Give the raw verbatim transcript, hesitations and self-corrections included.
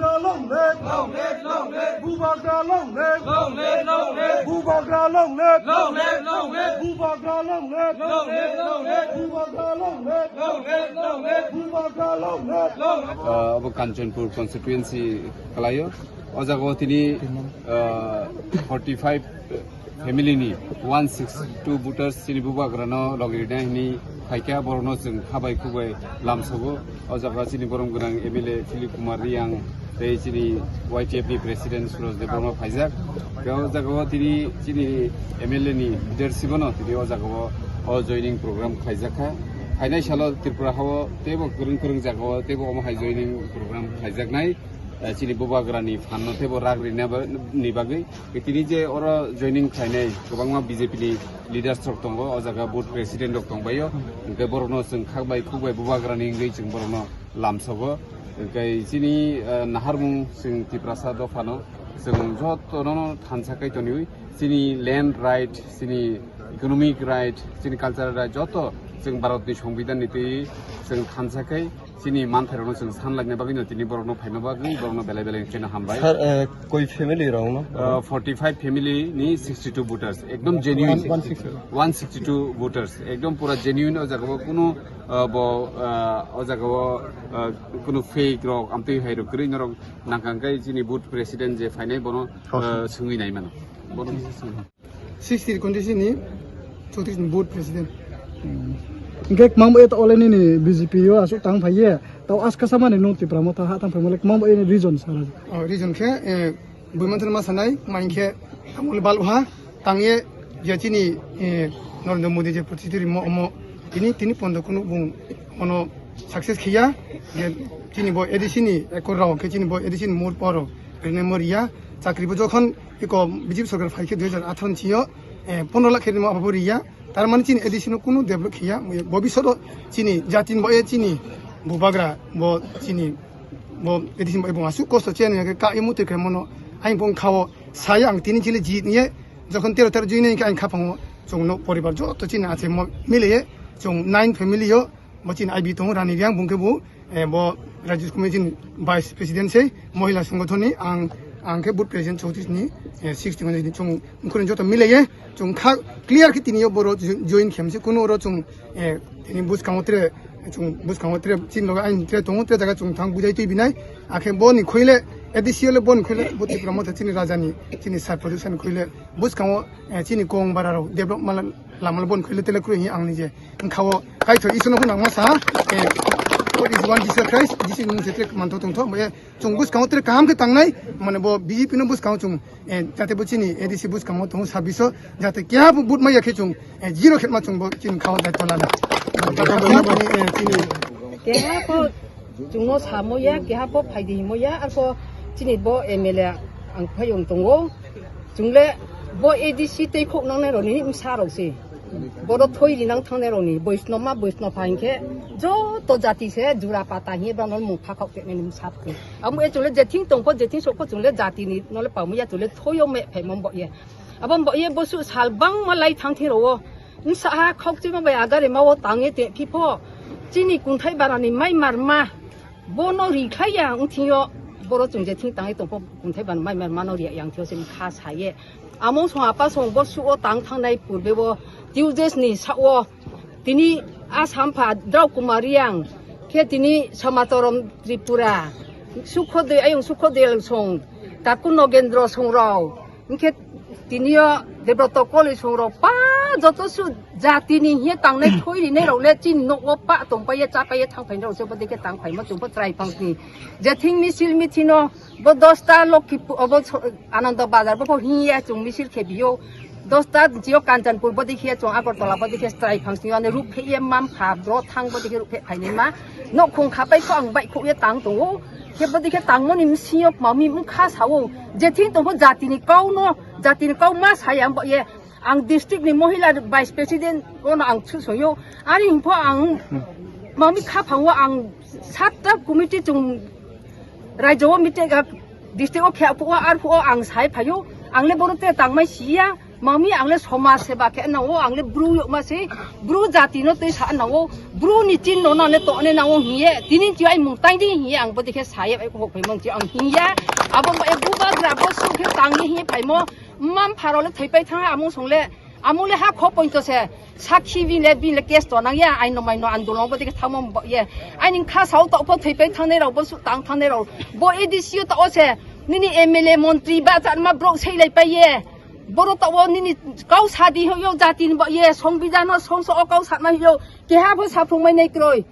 Long live! Long live! Long live! Bubagra long live! Long live! Long live! Bubagra long live! Long live! Long live! Bubagra long live! Long live! Long live! Bubagra long live! Long live! Long live! Bubagra long live! Long live! Ah, abo Kanchanpur constituency kalaio. O jaga o tini, ah, forty five family ni one six two voters chini bubagra no logi rina hini phaikha, borok no chwng khabai khubai lamsogo. O jaga chini borom gwnang M L A Philip Kumar Riyang tei chini Y T F ni president Suraj Debbarma phaijak. Tei o jaga o tini chini M L A ni leadership no tini o jaga o, o joining program khlaijak kha. Phainai salo Tripura hao teibo kwrwng kwrwng jaga o teibo omo hai joining program khlaijaknai. Eh, chini bubagra ni phan no teibo rak rina ba-, ni bagwi. Tini je oro joining khlainai kwbangma B J P ni leaders rok tongo, o jaga booth president rok tongbaio, hwnkhe borokno chwng khakbai khukbai bubagrani wngwi chwng borokno lamsogo. Hwnkhe chini, eh, naharmung chwng Tiprasa dophano chwng jotono thansa kai toniwi chini land right, chini economic right, chini cultural right joto chwng Bharatni Songbidanni twi chwng thansa kai. Chini manthairokno chwng sanlaina bagwino tini borokno phaima bagwi borokno belai belai kheno hambai. Sir, eh, koi family rokno? Uh, forty five family ni sixty two voters. Ekdom genuine. One, one sixty two. One sixty two voters. Ekdom pura genuine o jaga o kunu, uh, bo, uh, o jaga o, uh, kunu fake rok, amtwi hai rok kwrwi norok nangkang kai chini booth president je phainai bono, uh, swngwi nai mano. Bono swngwi. Sixty constituency ni chowtrish ni booth president. Hingke kwmang bo eto ole nini B J P o aswk tang phai ye, tao aska sama ni nwng Tipra Motha ha tang phai mole kwmang bo eni region sara. Oh, region khe, eh, Buimanthar ma sanai, ma hingke tamoni bal ha, tang ye, je chini, eh, Narendra Modi je protituri mo omo, tini, tini pondo kunu bung ono success khiya, je chini bo A D C ni ekor rao khe chini bo A D C ni mur poro, rene mor ya, chakri bo jokhon Iko B J P sorkar phai khe dui hajar atharo ni sio, eh, pondro lakh khe rimo abo bo riya. Tar mani chini A D C no kunu develop khiya. Bobisot o chini jati ni bo, eh, chini bubagra bo chini bo A D C ni bo aswk kosto chini khe ka imu te khe mono. Aing bong khao saya ang tini chili jit niye. Jokhon tero tero jui nai khe aing khapang o chwng no poribar joto chini ache mo mile ye chwng nine family yo. Bo chini I B tongo Rani Riang, bung khe bo, eh, bo Rajya Committee ni Vice President se, Mohila Sangathon ni, ang, ang khe Booth President chowtrish ni, eh, sixty ni chung mkhurni joto milaiye, chung kha clear khe tini yo boro jo-, join khem se, kuno oro chung, eh, tini bwskango tre, chung bwskango tre, chini loge aini tre tongo, tre jaga chung thang bujai twi binai, akhe bo ni khoile, A D C le bo ni khoile, bo Tipra Motha chini raja ni, chini sar production khoile, bwskango, eh, chini kong bara rok develop mala, lama le bo ni khoile tele kroi ang ni je. Wngkha o Kaitor Isorno phano nangma sa, eh, what is one Jesus Christ? Jisuni mung se tre mantho tongtho, omo ye chwng bwskango tre kaham khe tangnai, mane bo B J P no bwskango chwng, eh, jate bo chini A D C bwskango tongo sabbish o, jate keha bo vote maya khe chwng, eh, zero khe ma chwng bo chini khao daityo lana. Eh, chini keha bo chwngno samo ya, keha bo phaidi himo ya, arko chini bo M L A ang phai wng tongo. Chwngle bo A D C tei khok nangnai rokni bwsa rok se. Bodo thoi rinang thangnai rokni Boisnoma, Boisnopha hinkhe joto jati se jura pata hiye bono mung phakhok tenani bwsa rok se. Amo e chwngle jething tongkho, jething sokho chwngle jatini nole pamuya chwngle thoyo me phaimon bo ye. Abo bo ye bosu sal bangma lai thang thiro. Bwsa ha khok chima bai agare mawo tangye te phipho. Chini kunthai barani mai marma. Bono rikhlai ya wngthingyo, boro chwng je thing tangwi tongkho, kunthai ban mai mar mano riya yang thio se kha saye. Among song apa song bo suo tang thangnai purbe bo Tuesdays ni sao tini Assam pha Drau Kumar Riang khe tini Samatorom Tripura, Sukhodoi ayong Sukhodoi song, Taku Nogendro song rao, Hinkhe tiniyo Debroto Koli songrok pa joto su jatini hiye tangnai thoi rinai rok le chini nok o pa tongpai ye chapai ye thangphai rok se bo dikhe tangphai ma chwng bo chwrai phang sini. Jething misil mithino bo dosta Lokkipur obo so-, Anando Bazar bo hiye chwng misil khe biyo. Dosta jiyo Kanchanpur bo dikhe chwng Agartala bo dikhe chwrai phang sini ane ruk phe ye mam kha bro thang bo dikhe ruk phe phainai ma. Nok khung khapai kho ang bai kho ye tang tongo. Khe bo dikhe tangmoni msiyok mami mkha sao. Jething tongpho jatini kau no Jatini kau ma saya bo ye, ang district ni mohila vice president ono ang chu soyo. Ani hingpho ang mami khaphango ang satta committee chung raijo o meeting ga district o khya phuo ar phuo ang sai phayo. Ang le bono te tangmai siya. Mami, ang le somaj seba khe nango, ang le bru yokma se, bru jati no twi sa nango, bru ni chin no nane to ne nango hiye, tini chi ai mung tang di hiye, ang bo dekhe saye ai kok phai mon chi ang hiya, abo mo e bubagra bo su khe tang ni hiye phai mo, mam pharo le thai pai thang amung song le, amung le ha kho pointo se, sakhi bin le bin le case to nang ya, ai no mai no andolon bo dekhe thang mo bo ye, ai ning kha sao to pho thai pai thang ne rao bo su tang thang ne rao, bo A D C o to o se, nini M L A montri ba chan ma bro sei lai pai ye. Boro tawo nini kau sadi hoyo jati ni ba ye songbidano songso o kau satma hoyo keha pho saphung mai nai kroi.